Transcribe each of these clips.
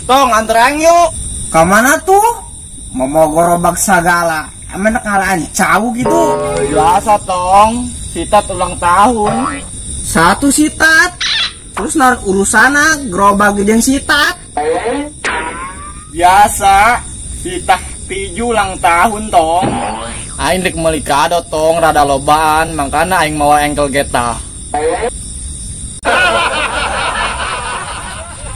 Tong, antar aing yuk. Ka mana tuh? Mau gerobak sagala. Emang ngalaan cau gitu. Biasa tong, Sitat ulang tahun. Satu Sitat. Terus naon urusana gerobak jeung Sitat? Biasa, Sitat 7 ulang tahun tong. Aing rek meuli kado tong, rada lobaan, mangkana aing mawa engkel geta.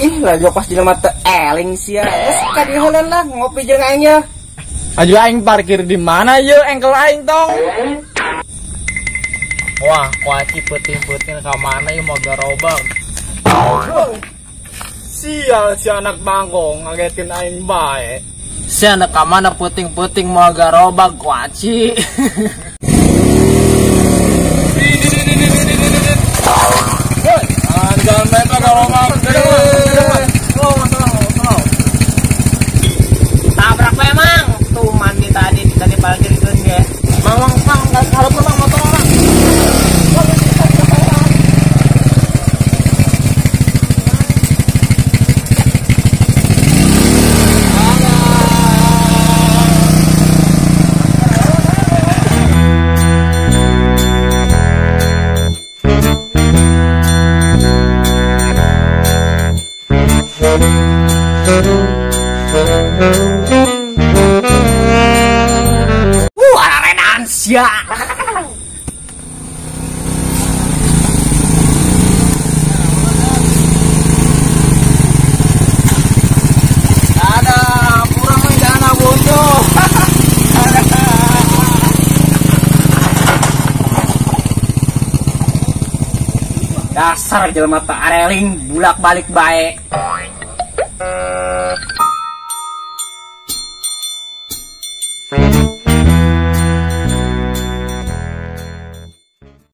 Ih, lagi pas jelema teu eling sia. Geus ka dieu heula lah ngopi jeung aing ya. Aju aing parkir di mana ye engkel aing tong? Wah, kuaci peuting-peuting ka mana ieu mau gerobak. Sial si anak bangkong ngagetin aing bae. Si anak ka mana peuting-peuting mau gerobak kuaci. Jangan main gerobak. Tabrak memang tuh mandi tadi tadi parkirkeun ge. Mang mang mang hareupeun mang motor orang. Sia. Ada kurang dana bodoh. Dasar jelema teu areling bulak-balik bae.